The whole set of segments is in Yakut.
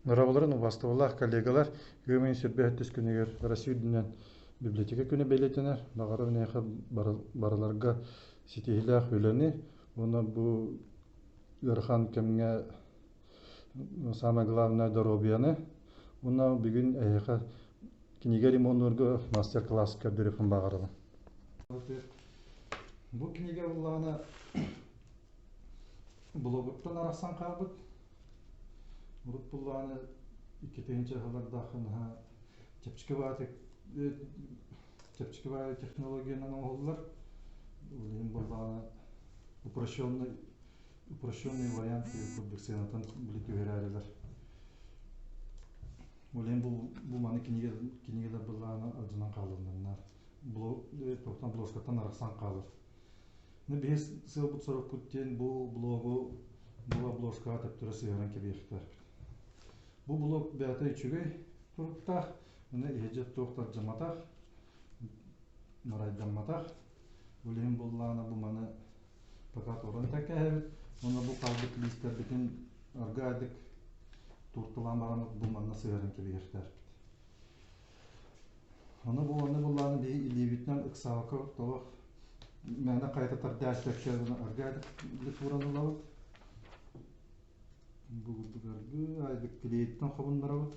Дорооболорун убаастабыллаах коллегалар, Күөмэйин сүрбэ сэттис күнүгэр Россия үрдүнэн библиотека күнэ бэлиэтэнэр. Баҕарабын эһиэхэ барыларга ситиһиилээх үлэни уонна бу ыарахан кэмҥэ самое главное доруобуйаны уонна бүгүн эһиэхэ кинигэ ремоннуурга мастер-класс көрдөрүөхпүн баҕарабын. Бу кинигэ буллаҕына блогуттан арахсан хаалбыт. Урут буллаҕына 2000 сыллардаахха наһаа чэпчэки баҕайытык чэпчэки баҕайы технологиянан оҥоһуллар. Ол иһин буоллаҕына упрощенный упрощенный вариант курдук сыанатын били түһэрээрилэр. Ол иһин бу бу маны кинигэ кинигэлэр былаана алдьанан хааллыннар. Блог туохтан блоскаттан арахсан хаалар. Ну биһи сыалбыт-сорукпут диэн бу блогу бу обложкаҕа төптөрө сыһыаран кэбиһиэхтээхпит. Бу блог бэйэтэ үчүгэй туруктаах, уонна иһирдьэ туох да алдьамматах, марайдамматах. Ол иһин буоллаҕына бу маны пока туоран тэкээһэбит. Уонна бу хаалбыт лиистэрбитин аргаайдык туурталаан баран бу манна сыһыаран кэбиһиэхтээхпит. Ону бу онно буллаҕына биһи илиибитинэн ыксаабакка тоҕо мээнэ хайата тардааччы аргаайдык тууран ылабыт. Бу курдук аргыайдык клейтэн хобуннарабыт.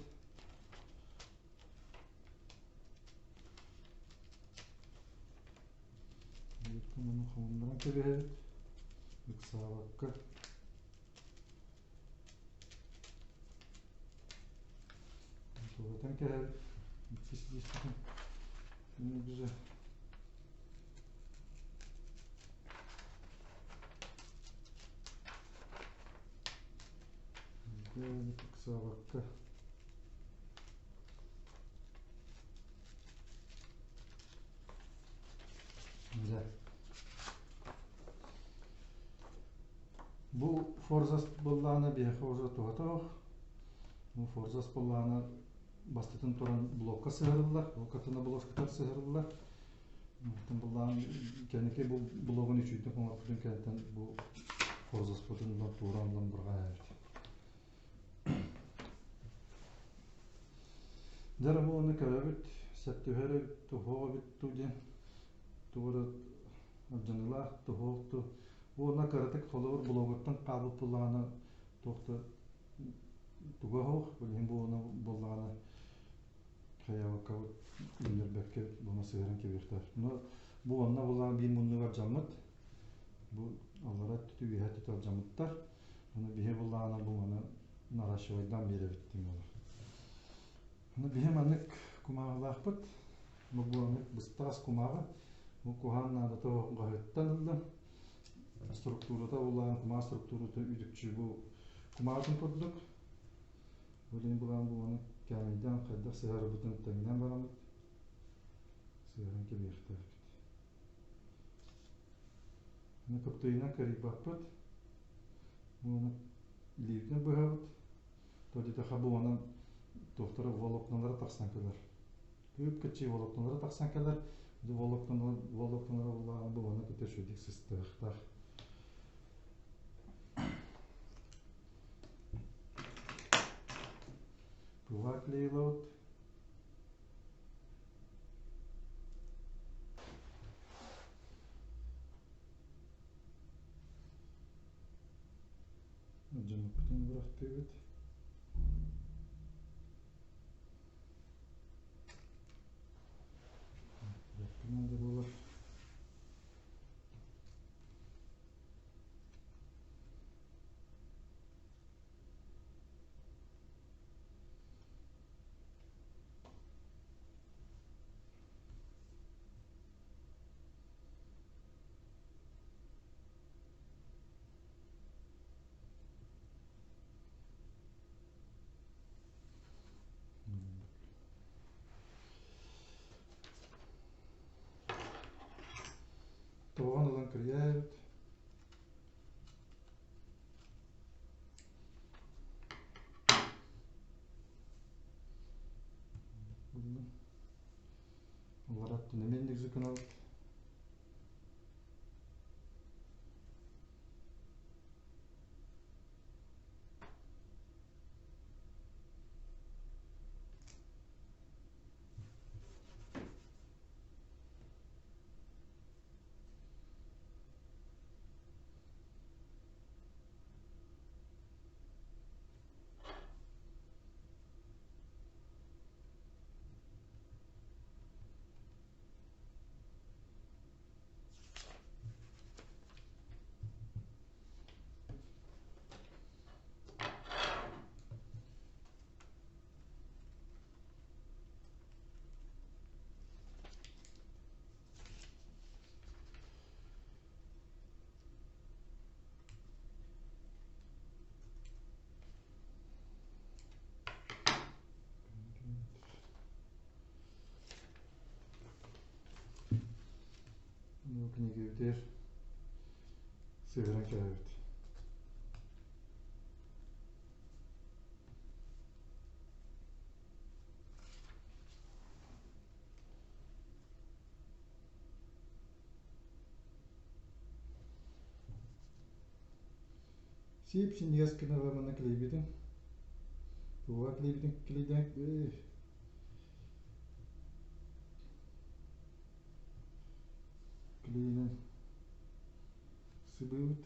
Ону хобуннаран кэбиһэбит. Ыксаабакка. Туоратан кэһэбит. Иккис лиискэтин уже ыксаабакка Дьэ. Бу Форзас буоллаҕына биһиэхэ уже туһата Бу Форзас буоллаҕына бастатан туран блокка сыһарыллар, блоккатына блоккатар сыһарыллар. Оттон буллаан кэнники бу блогун үчүйдүк оҥорбутун кэнниттэн бу Форзаспытын ылан тууран ылан бырҕаайабыт. Дьэ бу ону көрөбүт, сөп түһэр эбит, туһуох эбит дуу диэн тугу эрэ алдьаныылаах туһуох дуу. Уонна кыратык холобур блогуттан хаалбыт буоллаҕына туох да туга суох, билигин бу уонна буоллаҕына хайаабаккабыт үүннэрбэккэ буона сыһыаран кэбиһиэхтээх. Но бу онно буллаҕына биир муннугар дьаммыт, бу аллара өттүтү үөһэ өттүтү алдьаммыттар. Ону биһи буллаҕына бу маны наращивайдаан биэрэбит диэн буолар. Ону биһи маннык кумааҕылаахпыт. Бу маннык быстаас кумааҕы. Бу куһаан наадата хаһыаттан ыллым. Структурата буллаҕына кумааҕы структурата үдүкчү бу кумааҕытын курдук. Билигин былаан бу маны кээмэйдээн хайдах сыһарбытын тэҥнээн бараммыт сыһаран кэбиһиэхтээхпит. Аны кыптыйынан кырыйбаппыт. Уонна илиибитинэн быһабыт. То диэтэхэ бу онон туохтара волокналара тахсан кэлэр. Кыып-кыччыы волокналара тахсан кэлэр. Волокналара буллаҕына бу уонна кытта үчүгэйдик сыстыахтаах. Пыла клеилабыт. Дьонуппутун бырахтыыбыт. Надо было. Тоҕон ылан кырыйаайбыт. Олар аттына гынабыт. кинигэбитигэр сыһыаран кэлэбит. Сип-синньигэс гына манна килийбитин. Туга килийбитин килийдээн Клейинэн сыбыыбыт.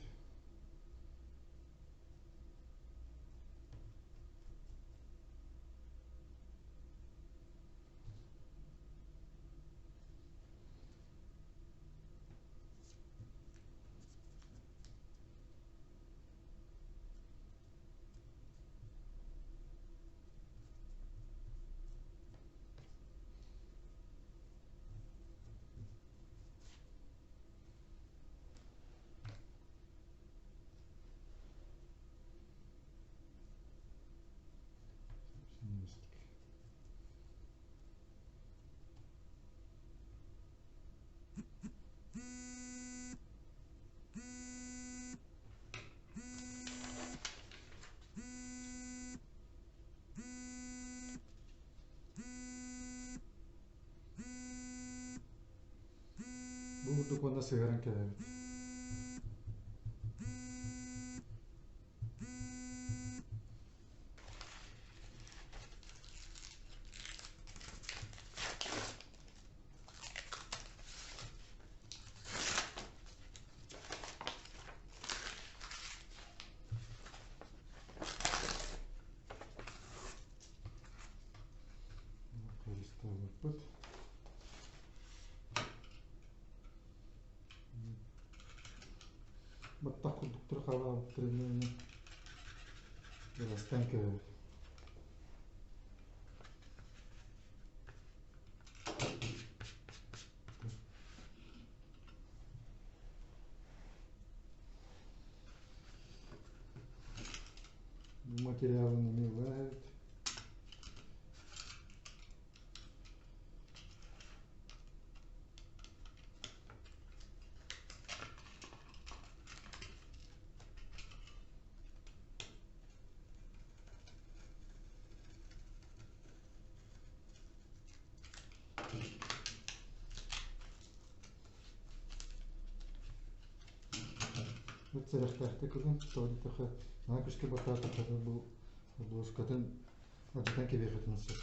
Бу курдук уонна сыһыаран кэлэбит. Харыстаабыппыт. Баттах курдуктар халаабыттарын ырастан кэбэбит. Бу материалын эмиэ ылаа эбит. Бэрт сэрэхтээхтик ылын, тоҕо диэтэххэ, наһаа күүскэ баттаатаххына бу обложкатын алдьатан кэбиэххитин сөп.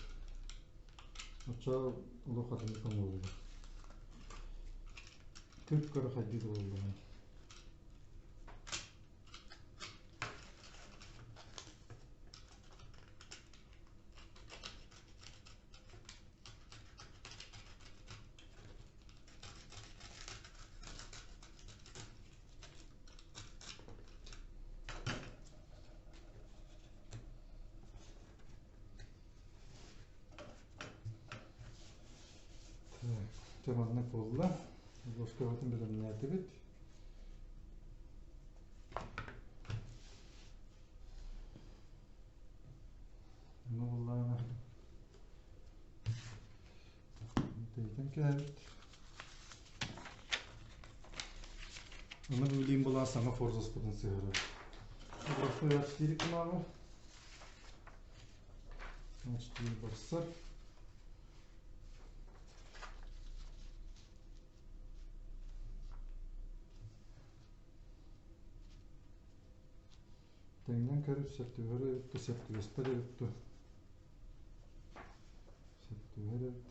Оччоҕо олох атыннык оҥоһуллар. Кып-кыра хайдыы да буоллаҕына. Дьэ маннык буолла. Ложкабытын бэлэмнээтибит. Ону буллаҕына Тэйтэн кээбит. Аны билигин була саҥа форзаспытын сыһыарар. Простой А4 кумааҕы. А4 барсар. Тэҥнэн көрүп сөп түбэһэр эбит да, сөп түбэспэт эбит да. Сөп түбэһэр эбит.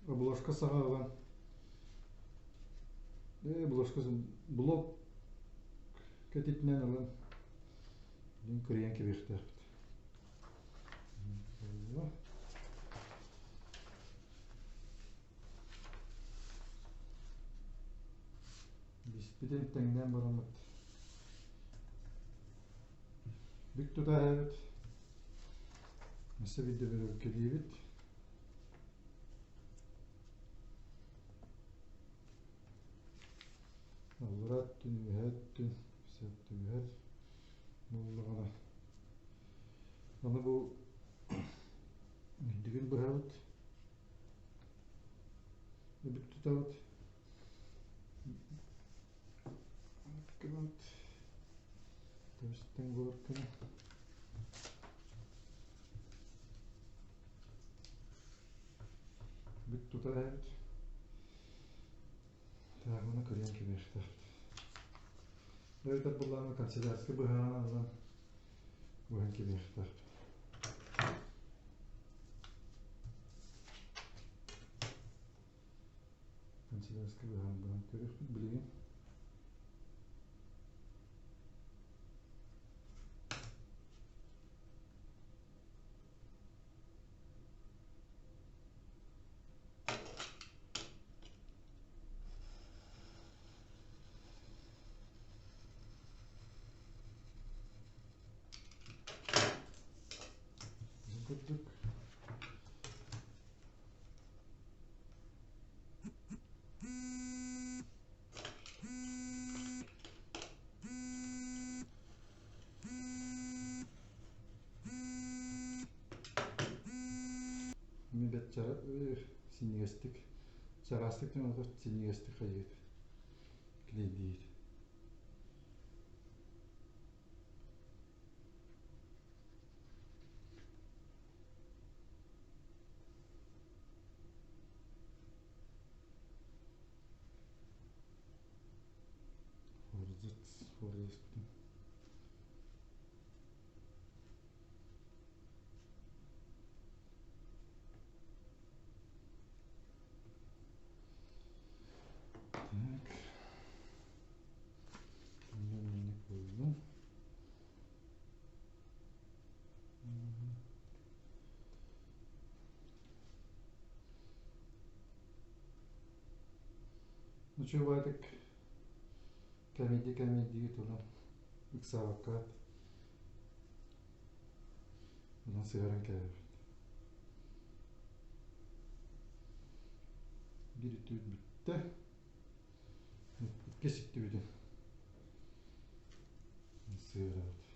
Обложка саҕа ылан обложка блок кэтитинэн ылан Бүгүн кырыйан кэбиһиэхтээхпит. Биспитин тэҥнээн бараммыт. Бүк тутаһабыт. Өссө биирдэ бөрөбүккэлиибит. Аллара өттүн, үөһээ өттүн сөп түбэһэр буоллаҕына. Аны бу үрдүгүн быһабыт, бүк тутабыт, гынабыт, тэбистэн буолар гына. Бүк тута эбит. Тааҕына көрүөн кэбиһиэхтээхпит. Эбэтэр былааны канцелярскай быһаҕынан ылан быһан кэбиһиэхтээхпит. Канцелярскай быһаҕын быһан көрүөхпүт билигин. Курдук Мин бэт синньигэстик, чараастык түҥ синньигэстик хайыыр, клейдиир. Форзац, форзац. Так. Маннык буоллун. Учуобатык кэмийди-кэмийдии туран ыксаабакка онон сыһаран кээбэт. Биир үттүбүт бүттэ. Иккис үттүбүтүн сыһарабыт.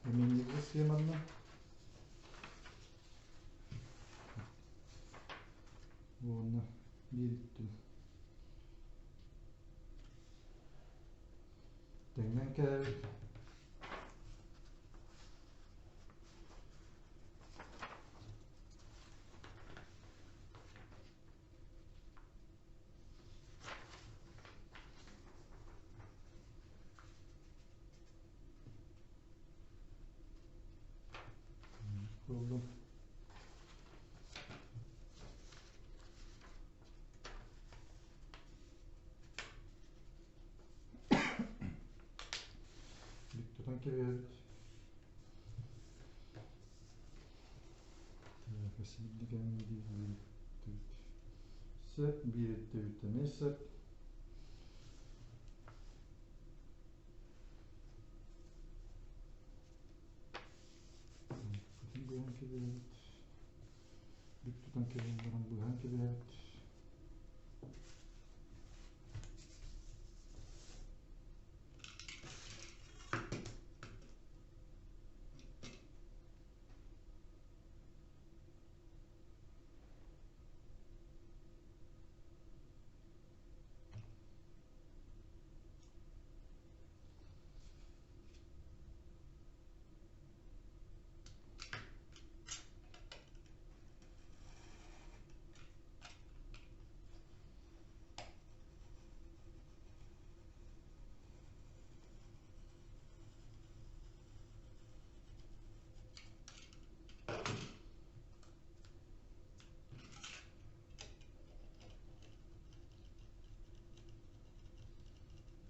Эмиэ схеманна Уонна биир өттүн тэҥнэн кээбит. Буоллун. Бүк тутан кэбиһэбит. Сөп, биир өттүбүт эмиэ сөп. Быһан кэбиһэбит. Бүк тутан кэбиһэн баран быһан кэбиһэбит.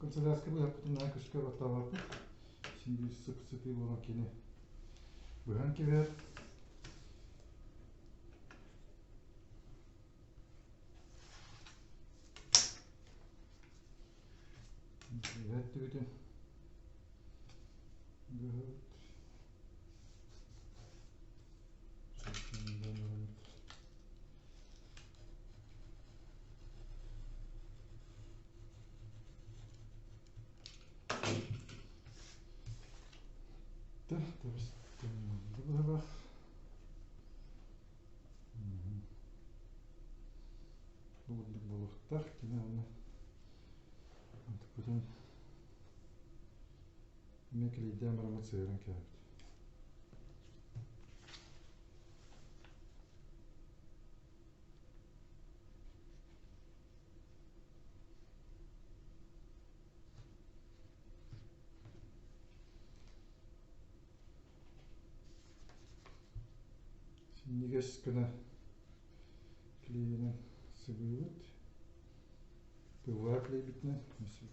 Канцелярскай быһахпытын наһаа көскө баттаабаппыт. Син биир сып-сытыы буолан кини быһан кэбиһэр. Өттүбүтүн быһабыт. Быһылаах. Бу курдук буолуохтаах. Кини аны антыкпытын эмиэ клейдээн бараммыт сыһыаран кээбит. Синньигэс гына клейинэн сыбыыбыт. ПВА клейбитинэн өссө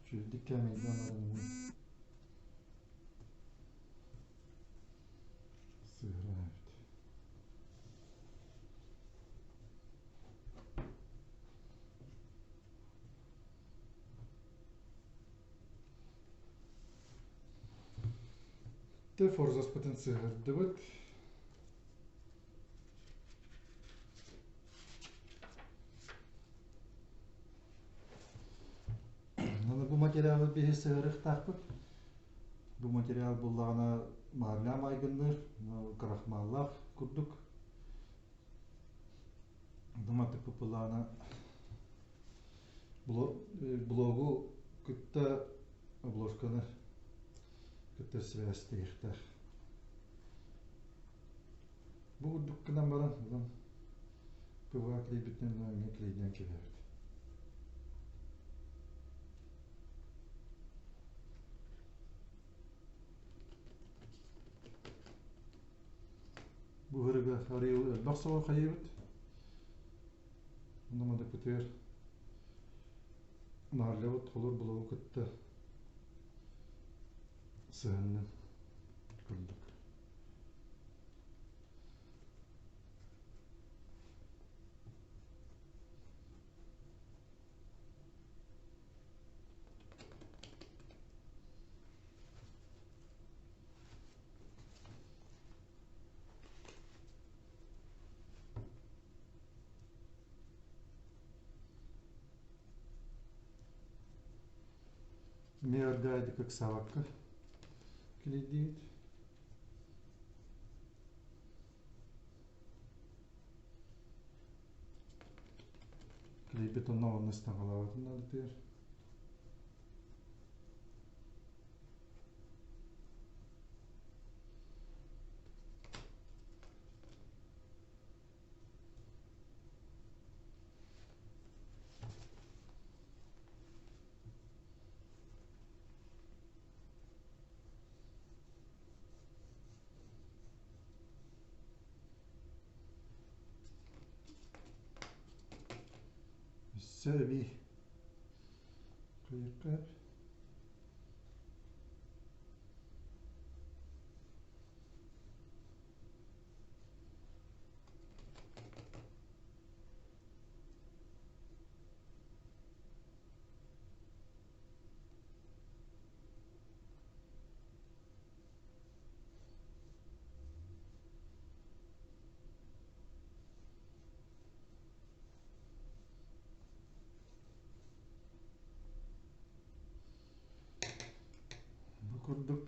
Үчүгэйдик кээмэйдээн баран сыһыаран эбит. Тэ форзаспытын сыһыардыбыт. Аны бу материалы биһи сыһыарыахтаахпыт. Бу материал буллаҕына марля майгынныыр, крахмаллаах курдук. Думатык былаана блогу кытта обложканы кытта сибээстэһиэхтээх. Бу курдук гынан баран онон ПВА клейбитинэн эмиэ клейдээн кэбиһэбит. Бу ыһырыга арыйыл элбэх соҕу хайыыбыт. Онно мадыкпытыгар наарлябыт холур булугу кытта сыһыннын курдук. Эмиэ аргаайдык ыксаабакка килийдиибит. Килийбит онно онно ыстаҥалаабатын наадатыгар. Өссө эбии кыйыкка Бу курдук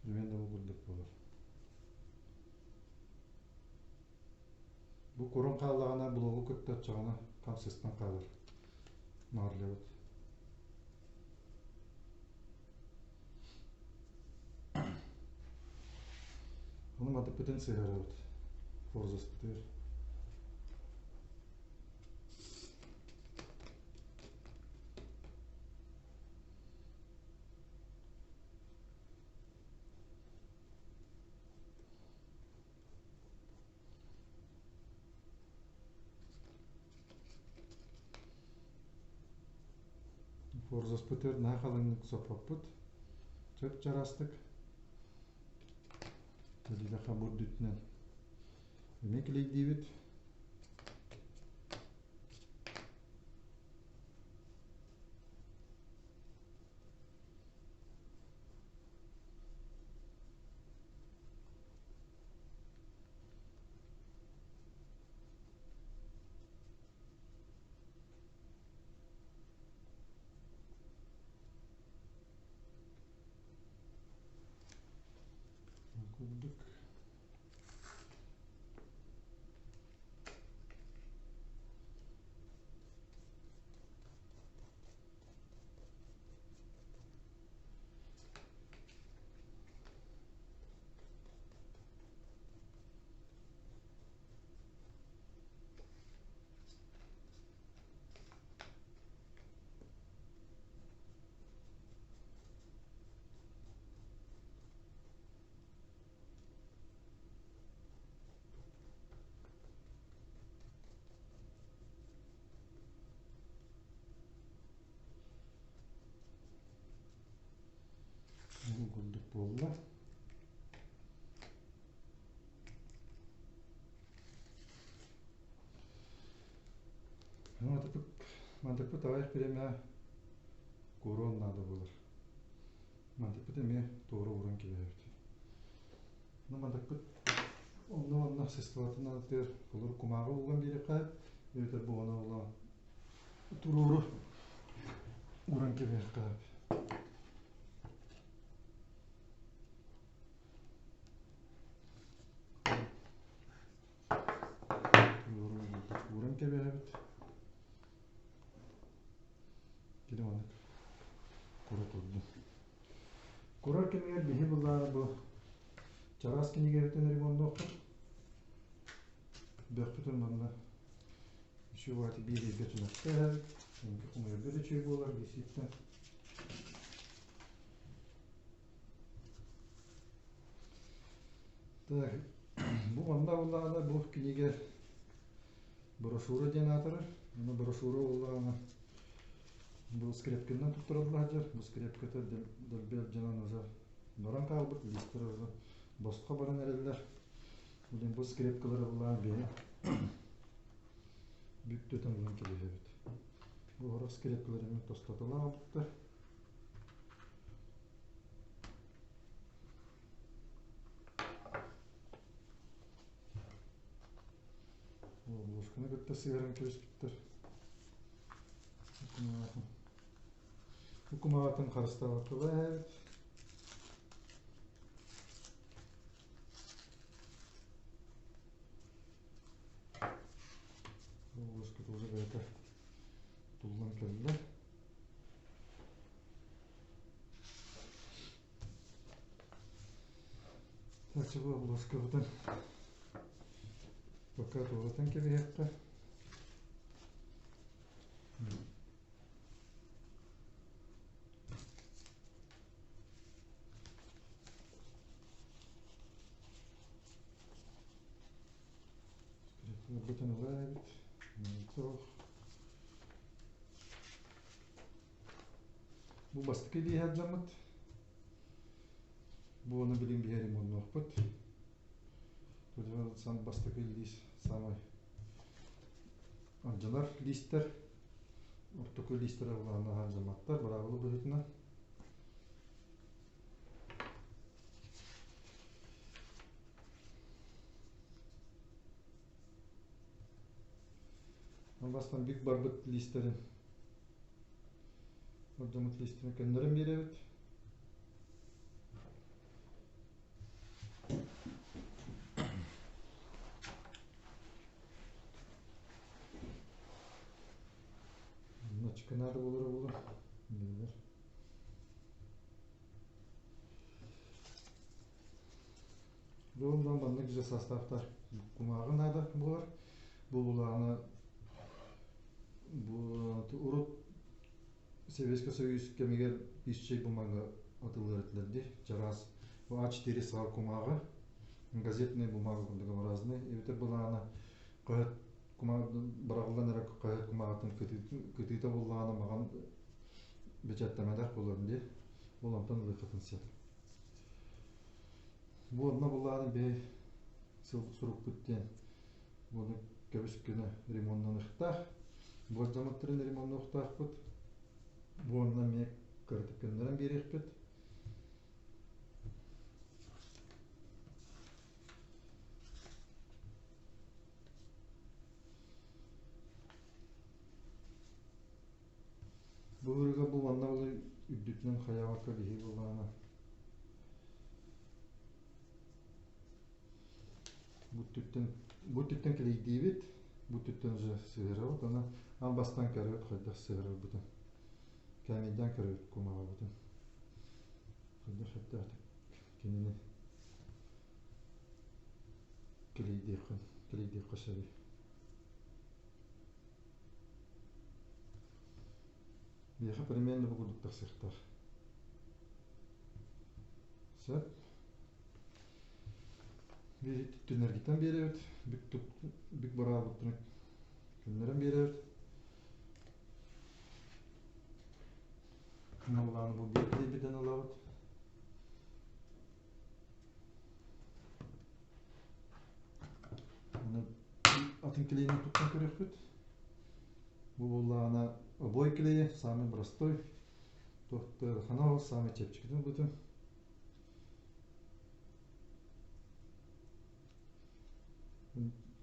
примерно бу курдук буолар. Бу курун хааллаҕына блогу кытта оччоҕуна хам сыстан хаалар. Марлябыт. Ону матыппытын сыһыарабыт. Форзаспытыгар. Форзаспытыгар наһаа халыҥнык соппоппут. Чап-чараастык. Тэлилэхэ бурдүтүнэн эмиэ килийдиибит. Курдук. Бу курдук буолла. Мантыкпыт аҕыйах бириэмэ куоруон наада буолар. Мантыкпыт эмиэ туора ууран кэбиһэбит. Мантыкпыт онно-манна сыстыбатын наадатыгар холобур кумааҕы уган биэриэххэ эбэтэр буоҕана буола туруору ууран кэбиһиэххэ Ууран кэбиһэбит. Кини маннык кура турдун. Курар кэмигэр биһи былаа бу чараас кинигэбитин ремоннуохпут. Бөхпүтүн манна үчүгэй баати биир ыйга түмэхтээх, хомуйарга да үчүгэй буолар виситтэн. Так, бу манна буоллаҕына бу кинигэ брошюра диэн аатырар. Аны брошюра буоллаҕына бу скрепкиннан туттарылла сылдьар. Бу скрепката дэлби алдьанан уже баран хаалбыт, листэр уже босхо баран эрэллэр. Билин бу скрепкалары булаан биһи бүк тутан ылан кэбиһэбит. Бу сорох скрепкалар эмиэ тостотолообуттар. Ложканы кытта сыһыаран кэбиспиттэр. Бу кумаҕатын харыстаабакка эбит. Ложка тоже бэйэтэ туллан кэллэ. Чего обложкабытын пока туоратан кэбиһиэххэ. Скрепкаларбытын ылаабыт. Бу бастакы илииһэ алдьаммыт. Бу ону билин биһи ремоннуохпут. Тут бастакы лиис самай алдьанар лиистэр. Ортоку лиистэр улахан алдьамматтар, быраабыла быһыытынан. Бастан бүк барбыт лиистэрин ордоммут лиистэрин көннөрөн биэрэбит. Очко надо буолара буолуо. Буолан маннык же составтар кумааҕы наада буолар. Бу булааны бу урут Советский Союз кэмигэр исчей бумага атыллар этилэр дии. Чараас бу А4 саҕа кумааҕы, газетная бумага курдук разные. Эбэтэр былаана хаһыат кумааҕы быраҕыллан эрэ хаһыат кумааҕытын кытыыта буллаҕына маҕан бэчээттэмэтэх буоларын дии. Ол онтон ылыаххытын сөп. Бу онно булааны биһи сурукпут диэн буону көбүс күнэ ремоннаныхтаах. Буордьаммыттарын ремоннуохтаахпыт. Бу онно эмиэ кыратык көннөрөн биэриэхпит. Бу ырыга бу манна үрдүтүнэн хайаабакка биһи буоллаҕына бу өттүттэн бу өттүттэн кэлэйдиибит, бу өттүттэн уже сыһыарабыт, аны аан бастаан көрөбүт хайдах сыһыарарбытын, кээмэйдээн көрөбүт кумааҕыбытын хайдах сөптөөхтүк кинини кэлэйдиэххин кэлэйдиэххэ сөбүй. Миэхэ примерно бу курдук тахсыахтаах. Сөп. Түннэргиттэн биэрэбит, бүк бүк бараабыттарын күннэрэн биэрэбит. Наллааны бу биир килийбитин ылабыт. Аны атын клейни туттан көрүөхпүт. Бу буоллаҕына обой клейэ самый простой. Туохтар самый чэпчэкитин ылбытым.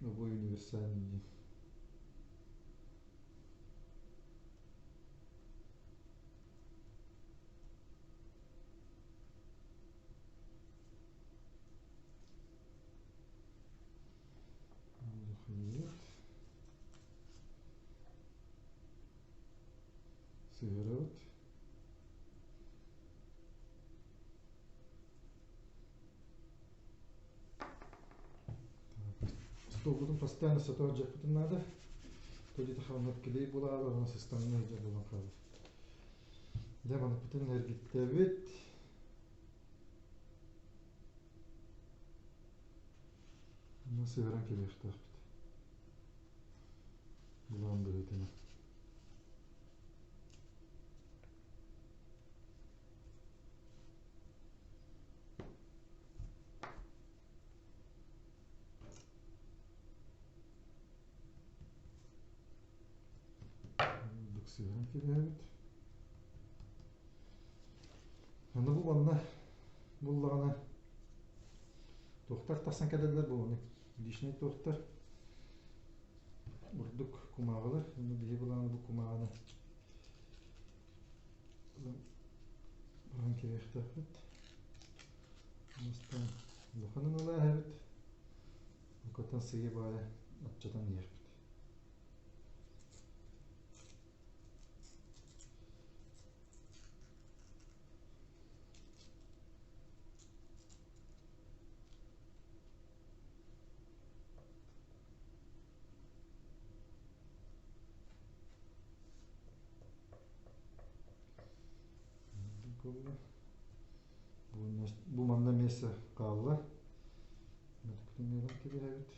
Обой универсальный диэн. Сыһыарабыт. Столбутун постоянно сотоох дьиэхпитин наада. То где-то ханнык клей булаары, онон сыстаҥҥа сылдьар буолан хаалар. Дьэ маныкпытын эргиттэбит. Онно сыһыаран кэлиэхтээхпит. Булаан быһыытынан. Сыһыаран кэбиһэбит. Аны бу манна буллаҕына туохтар тахсан кэлэллэр бу ону личный туохтар бурдук кумааҕылар ону биһи былааны бу кумааҕыны баран кэбиһиэхтээхпит. Бастаан улаханын ылааһабыт. Окотон сыыйа-баайа аччатан иһиэхпит. Бу манна миэсэ хаалла. Мөтүктүҥҥэ кэбиһэбит.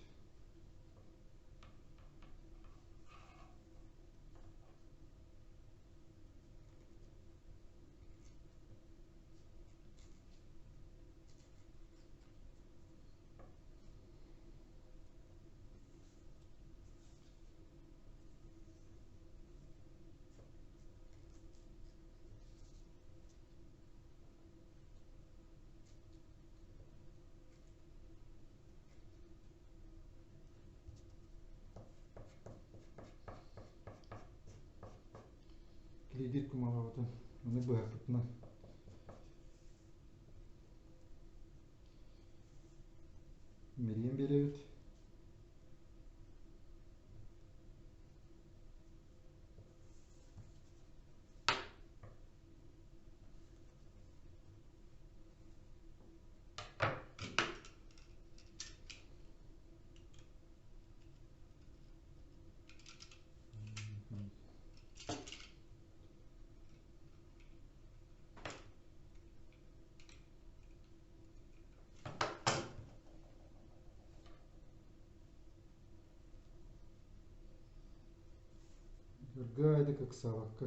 Кредит кумааҕыбытын аны быһахпытынан имэрийэн биэрэбит. Ырга ыксаабакка.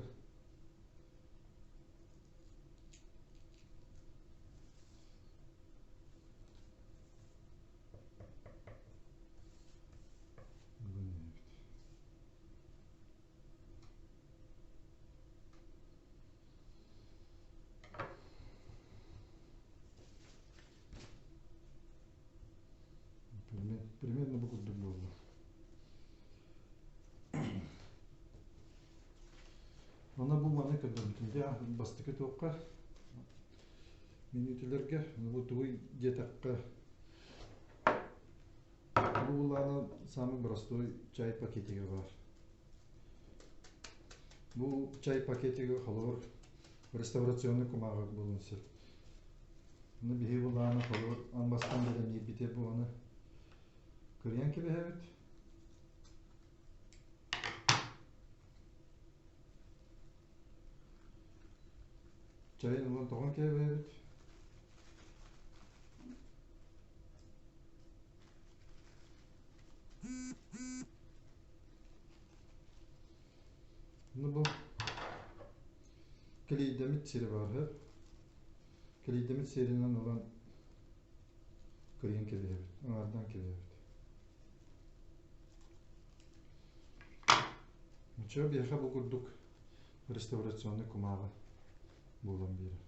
Онно бу маны көрдөрбүтүм дии бастакы туохха мүнүүтүлэргэ бу тугуй диэтэххэ бу былаана самый простой чай пакетига баар. Бу чай пакетига холобур реставрационный кумааҕы буолуон сөп. Ону биһиги былаана холобур аан бастаан бэлэмниирбитэ бу аны кырыйан кэбиһэбит. Чайын ылан тоҕон кэбиһэбит. Ну бу кэлиэйдэммит сирэ баар Кэлиэйдэммит сиэринэн ылан кырыйан кэбиһэбит, аҥаардаан кэбиһэбит. Оччоҕо биһиэхэ бу курдук реставрационнай кумааҕы буолан биэрэр.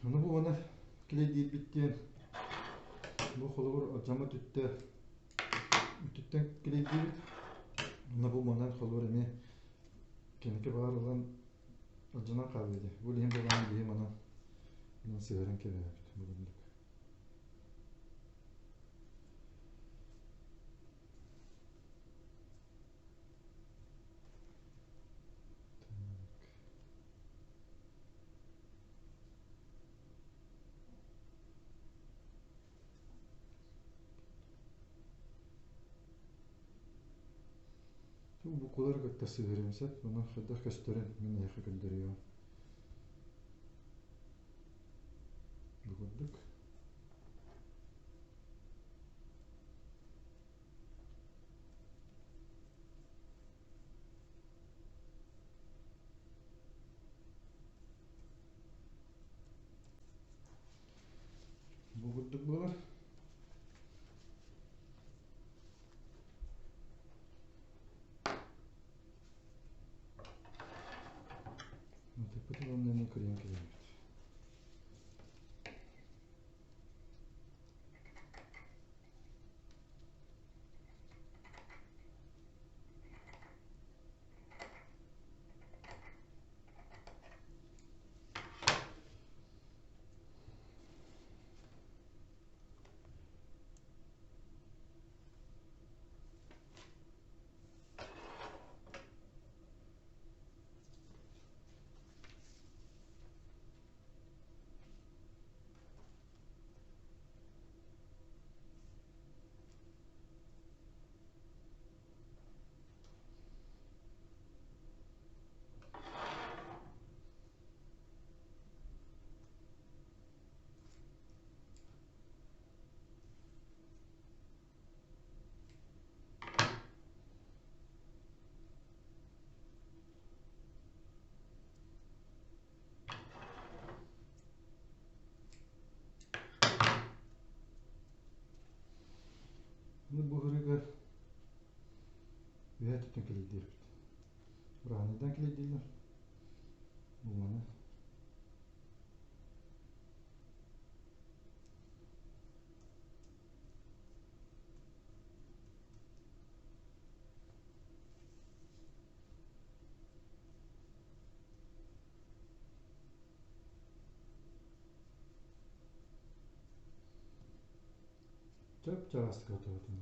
Ону бу уонна килэйдиирбит диэн бу холобур алдьаммыт үттэ үттүттэн килэйдиибит. Уонна бу манан холобур эмиэ кэнники баар ылан алдьанан хаалыа дии. Бу иһин буолан биһи манан сыһыаран кэбиһэбит бу курдук. Так. Буквалары кытта сыһыарыам сөп, онон хайдах көстөрүн мин эһиэхэ көрдөрүөҕүм. Бу курдук. Бу курдук буолар. Тыппытын оннун кырыйан кэбиһэбит. Бу буһарыгар үөһэ өттүттэн кэлэйдиэхпит. Ураанайдаан кэлэйдииллэр. Бу маны. Чап-чараас готоватын.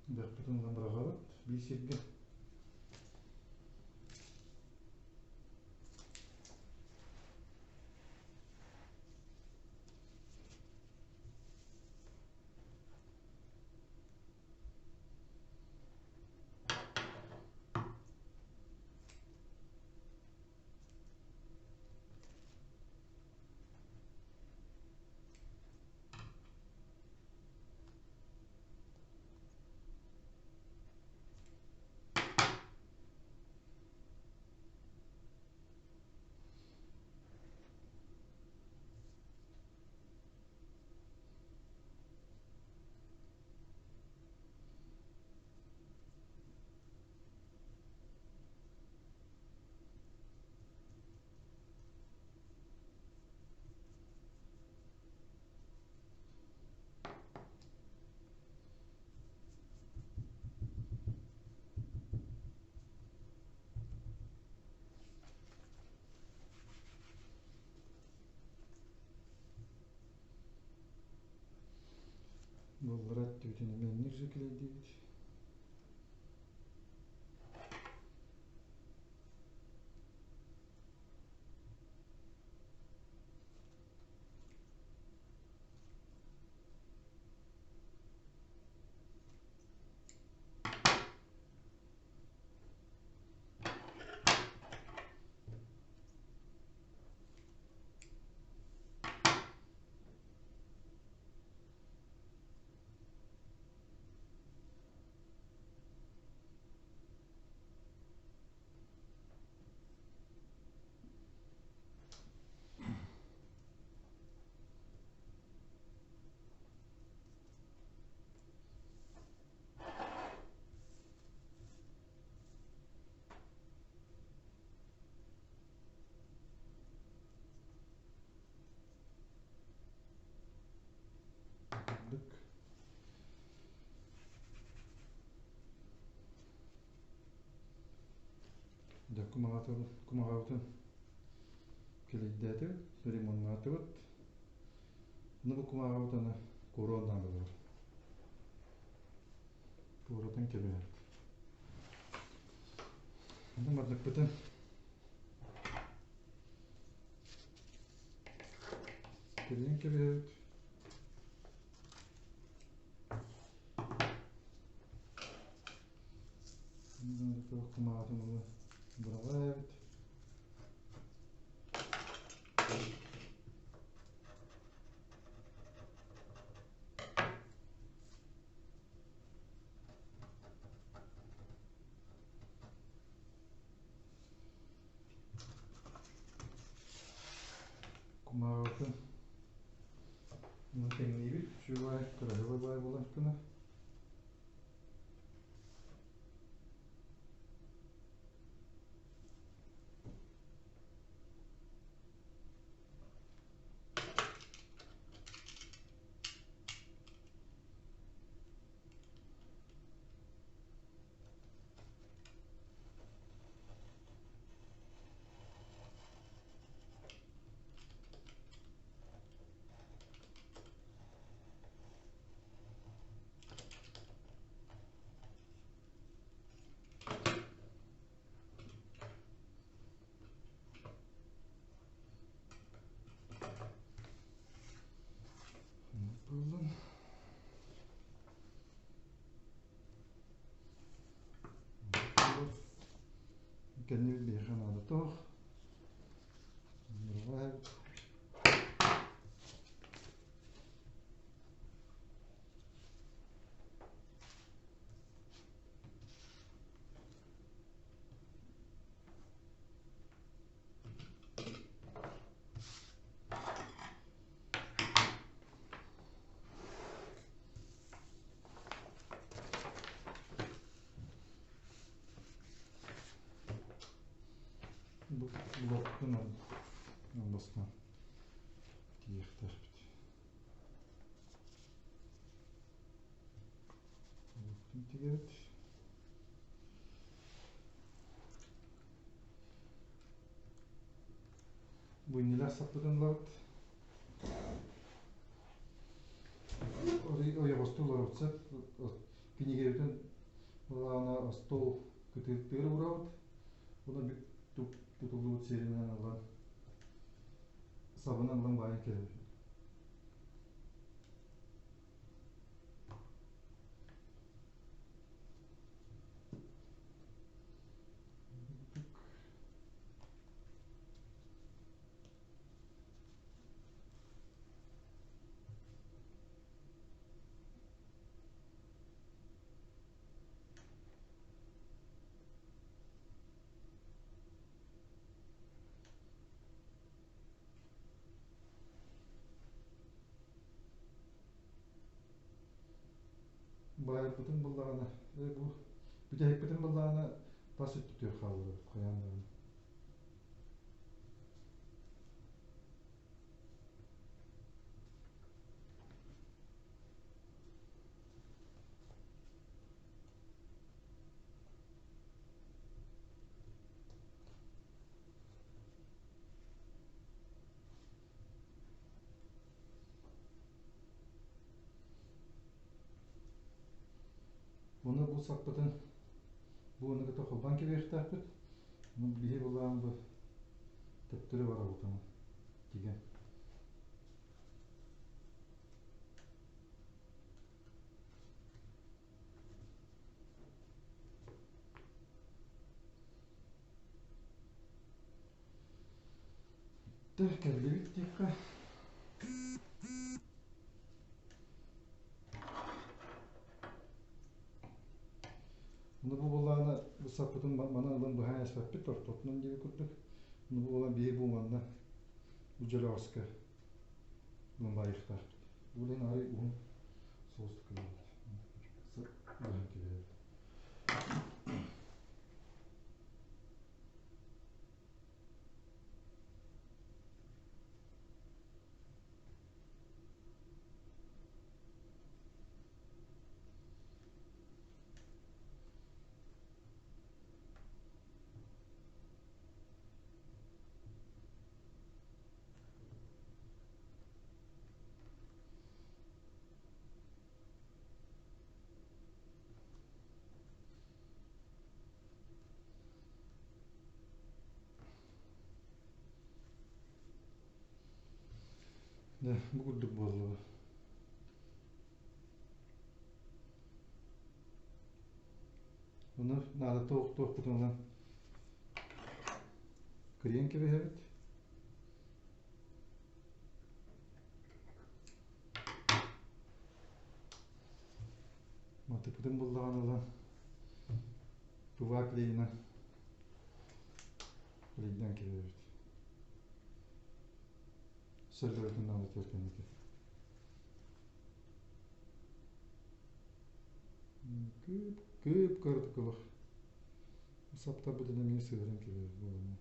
Бэхпитин ылан быраҕабыт биир сиргэ. өттүбүтүн эмиэ инник килэйдиибит. Курдук. Дьэ кумаҕабытын килийдээтибит, ремоннаатыбыт. Аны бу кумааҕыбыт аны куруон наадалар. Куоратын кэбиһэбит. Аны мардыкпытын килийэн кэбиһэбит. Кумааҕытын ылы быраҕа эбит. Кумааҕытын тэҥниибит, үчүгэй, кыраһыабай баай буолан гына. Буоллун. Кэннибит биһиэхэ наада туох. Бу блокпун бастаан тиийиэхтээхпит. Блоктун тигэбит. Бу иннилээх саппытын ылабыт. Ойоҕостуу олоробут сөп. Кинигэбитин ылаана остуол кытыыттыгар уурабыт. Уонна бүк тутуллубут сиэринэн ылан сабынан ылан баайан кэбиһэбит. Баайбытын буллаҕына, бу бүтэһикпитин буллаҕына тас өттүтүгэр хаалларабыт хайаан даҕаны. бу саппытын бу ону кытта холбоон кэбиһиэхтээхпит. Биһи былаан бу төптөрү барабыт аны тигэн. Кэллибит диэххэ. Ону бу буоллаҕына бу саппытын манан ылан быһан эспэппит ортотунан диэби курдук. Ону бу буолан биһи бу манна бу дьөлөҕөскө ылан баайыахтаахпыт. Бу билэн арай уһун соҕустук гынабыт. Быһан кэбиһэбит. Дьэ, бу курдук буолла. Ону наадата охтуохпутунан кырыйан кэбиһэбит. Матыпытын буллаҕына ылан тува клейынан клейден кэбиһэбит. Сөллөрүтүн наадатыгар кэнники. Кыып, кыып кыратык ылах. Саптарбытын эмиэ сыһыаран кэбиһэр буолан.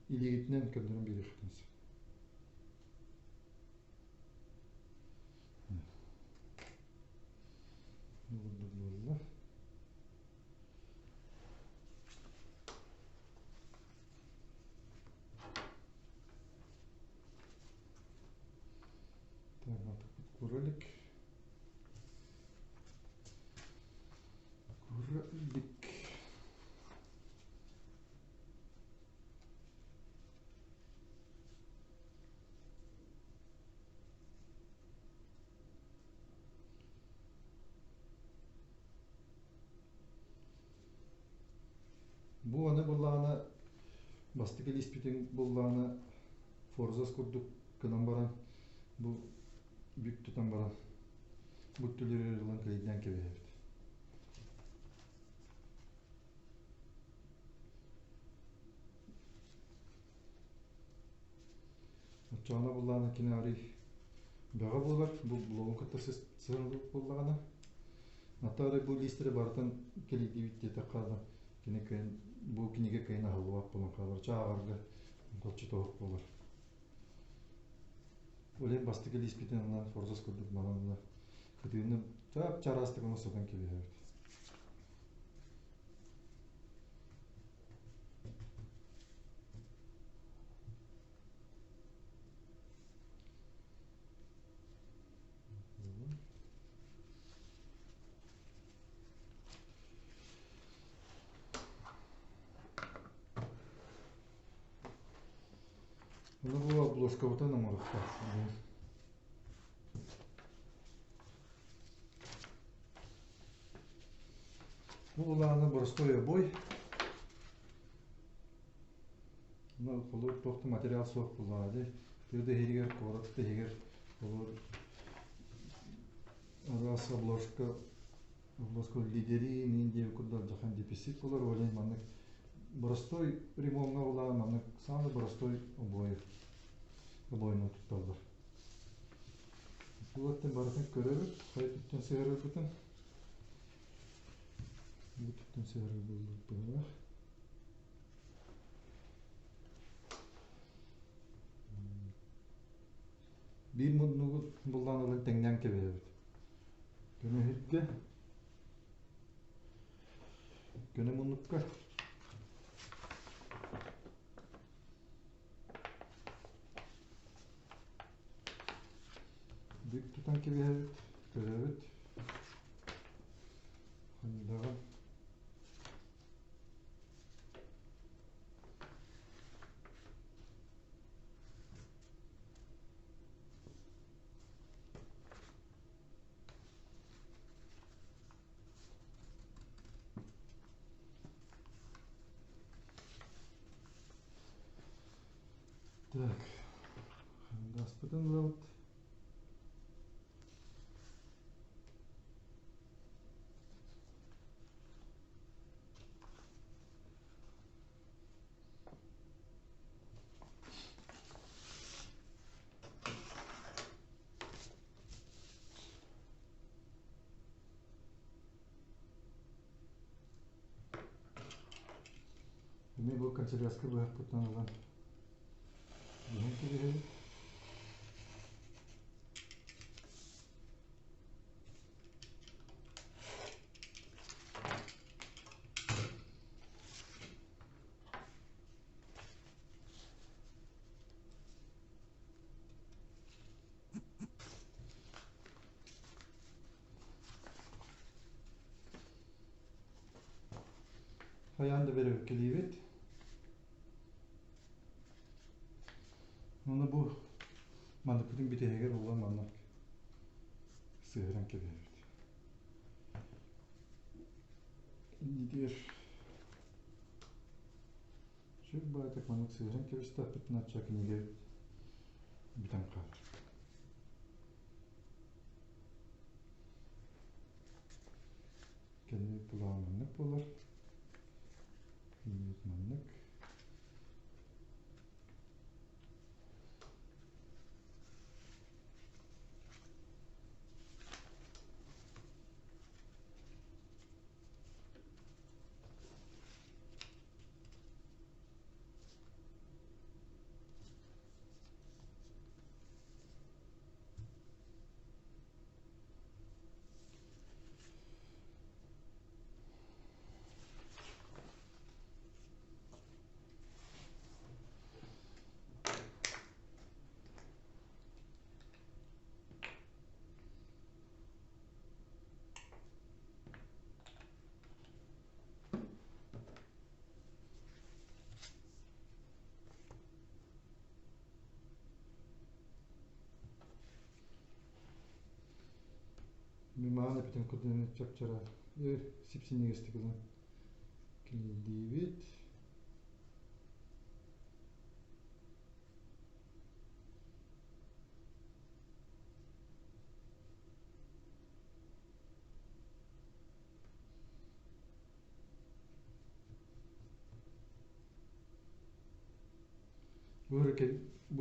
Илиигитинэн көрдөрөн биэриэххитин сөп. Бу курдук буолла. Так, кролик. Кролик. Бу аны буллаҕына бастакы илиспитин буллаҕына форзас курдук гынан баран бу бүк тутан баран бу түлүрү ылан клейдээн кэбиһэбит. Оччоҕуна буллаҕына кини арый бөҕө буолар, бу блогун кытта сыһыаннаах буоллаҕына. Ата арай бу лиистэри барытын кэлийдибит диэтэххэ кини кыайан бу кинигэ кыайан аһыллыбат буолан хаалар, чааҕарга хоччотоох буолар. Ол иһин бастакы лииспитин ылан форзас курдук манан ыла кытыыны чап-чараастык оҥо сотон кэбиһэбит. Ону бу обложкабытын оҥоруохтаах. Бу улаана боростуой обой. Ну, холуур туох да материал суох буоллаҕа дии. Тыа да иһигэр, куорат да иһигэр холуур араас обложка обложка лидери мин диэбит курдук алдьархан дефицит буолар. Ол иһин маннык боростуой ремоҥҥа улаан маннык самый боростуой обои обоину тутталлар. Бу өттүн барытын көрөбүт, хайа өттүттэн сыһыарарбытын. Бу өттүттэн сыһыарар буоллубут быһыылаах. Биир муннугу буллаан ылан тэҥнээн кэбиһэбит. Көнө иһиргэ, көнө муннукка Бүк тутан кэбиһэбит, көрөбүт. Хандаҕа Так, хандаспытын ылабыт. Эмиэ бу канцелярскай быһахпыттан ылан быһан кэбиһэбит. Хайаан да бэрэбиккэлиибит. Уонна бу манныкпытын бүтэһигэр улам маннык сыһыаран кэбиһэбит. Иннитигэр Сүр баайтык маннык сыһыаран кэбистэхпитинэ оччо кинигэ бүтэн хаалар. Кэннибит былаан маннык буолар. Иннибит маннык. Мимаан эпитин курдук чап-чара сип-синньигэстик ылан килийдиибит. Бу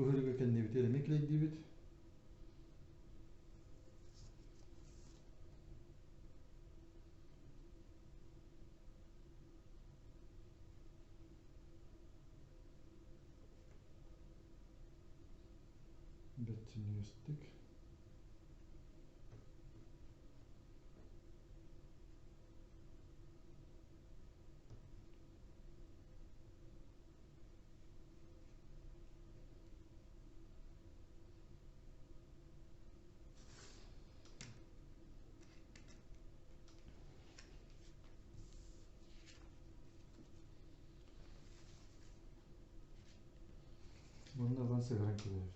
ыһырыга кэннибитигэр эмиэ килэйдиибит. Бэрт синньигэстик. Манна ылан сыһыаран кэбиһэбит.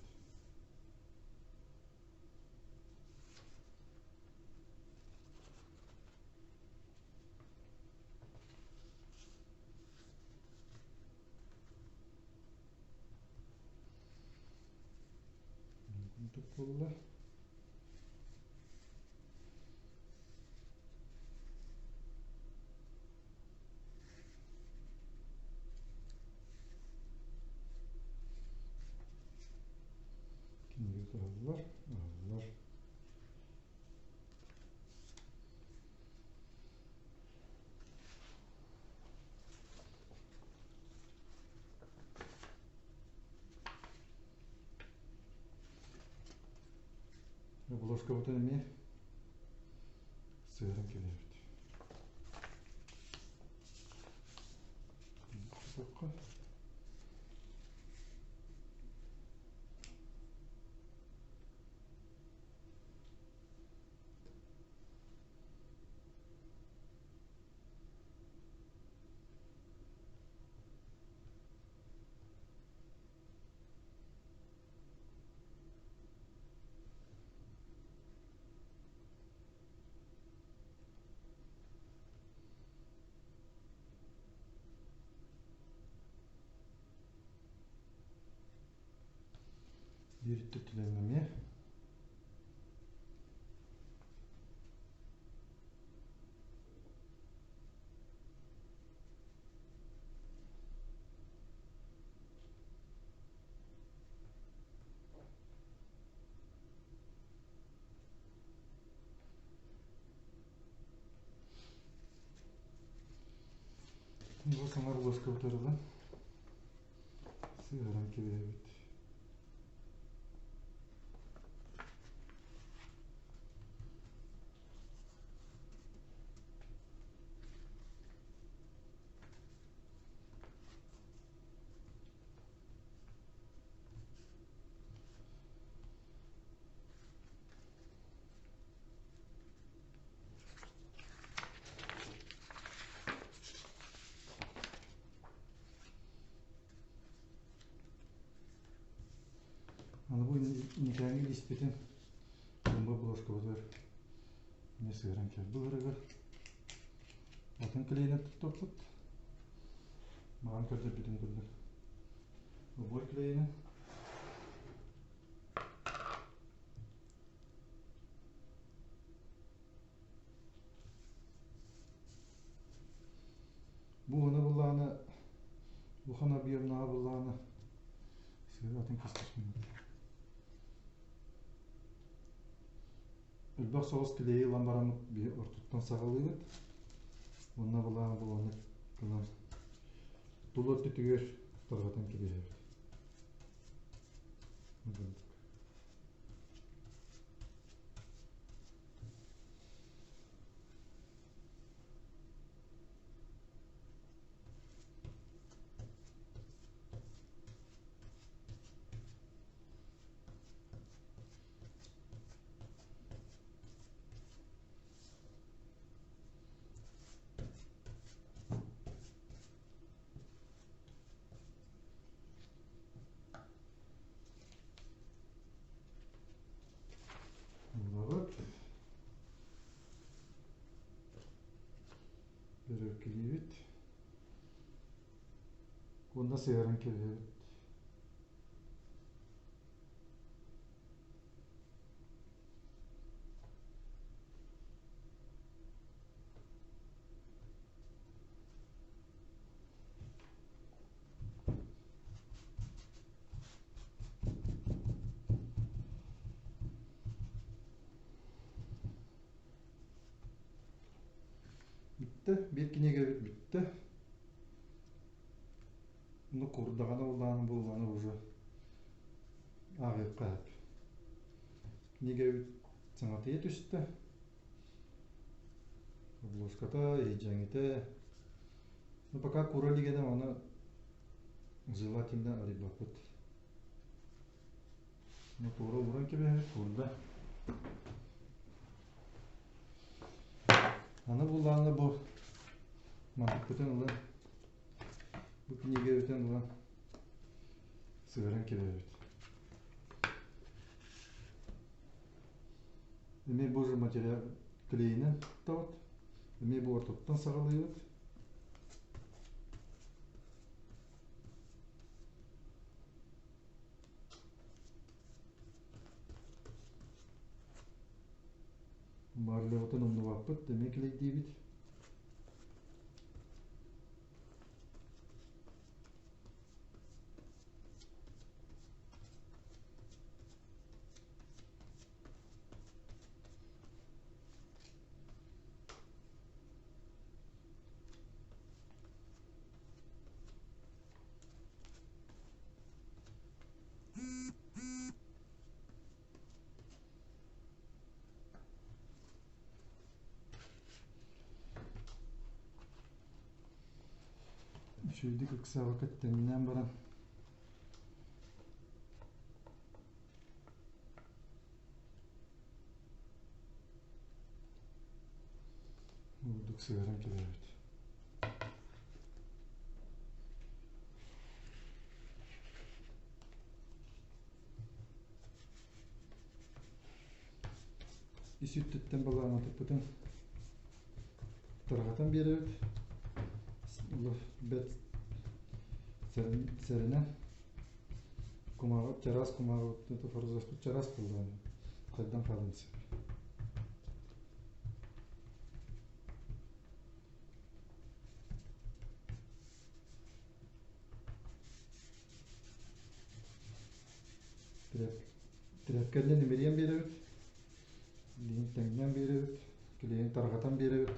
Курдук буолла. Кинигэ туһаллар, аһаллар. Обложкабытын эмиэ сыһыаран кэбиһэбит. Биир өттүттэн эмиэ. Бу саҥа булуоска утарылан сыһыаран кэбиһэбит. Аны бу инникээҥҥи илииспитин Бу булоскабытыгар эмиэ сыһыаран кэлбит атын клейинэн туттуохпут. Маҕан көрдөрбүтүм курдук. Обуой клейинэн. Бу уһуна буллаҕына, улахан объемнаҕа буллаҕына сыһыар атын кистишмин. Элбэх соҕус клейи ылан бараммыт биһи ортотуттан саҕалыыбыт. Уонна былаан буланы гынан тула өттүтүгэр тарҕатан кэбиһэбит. Булабыт. Бөрөккүлүүбүт. Уонна сыһыаран кэбиһэбит. Бүттэ, биир кинигэбит бүттэ. Ну курдаҕына улаан буоллаҕына уже ааҕыахха сөп. Кинигэбит саҥатыйа түстэ. Обложката, иһдьэҥитэ. Ну пока кура илигинэ ону желательно арыйбаппыт. Ну туора ууран кэбиһэбит куурда. Аны буллаҕына бу мантыкпытын ылан бу кинигэбитин ылан сыһыаран кэбиһэбит. Эмиэ бу же материал клейинэн туттабыт. Эмиэ бу ортотуттан саҕалыыбыт. Марлебытын умнубаппыт, эмиэ клейдиибит. Үчүгэйдик ыксаабакка тэҥнээн баран Бурдук сыһыаран кэбиһэбит. Ис өттүттэн балаанатыппытын тарҕатан биэрэбит. Бэт сэрэнэн. Кумааҕы чараас кумааҕы форзаспыт чараас буоллаҕына хайдан хаалан сөп. Тряпкэннэн имэрийэн биэрэбит, илиин тэҥнээн биэрэбит, килиэйин тарҕатан биэрэбит.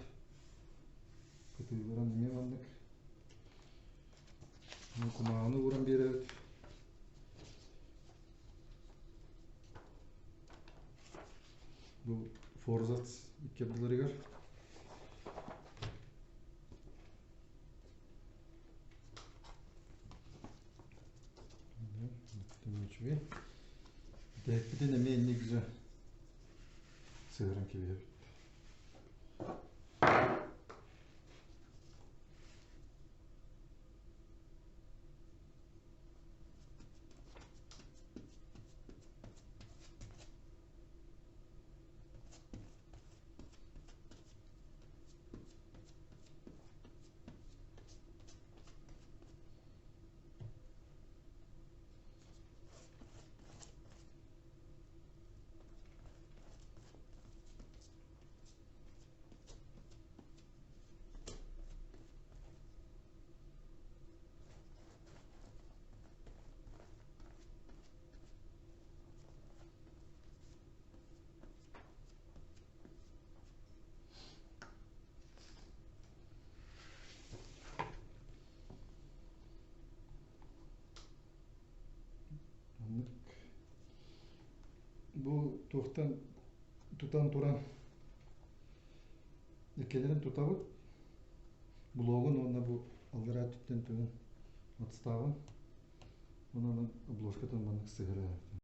Кытыыларын эмиэ маннык. Кумааҕыны ууран биэрэбит. Бу форзац икки ардыларыгар. Үчүгэй. Дэһэппитин эмиэ инник же сыһыран кэбиһэбит. Маннык бу туохтан тутан туран иккилэрин тутабыт блогун уонна бу аллараа өттүттэн тугун отставын онон обложкатын маннык сыһыарабыт.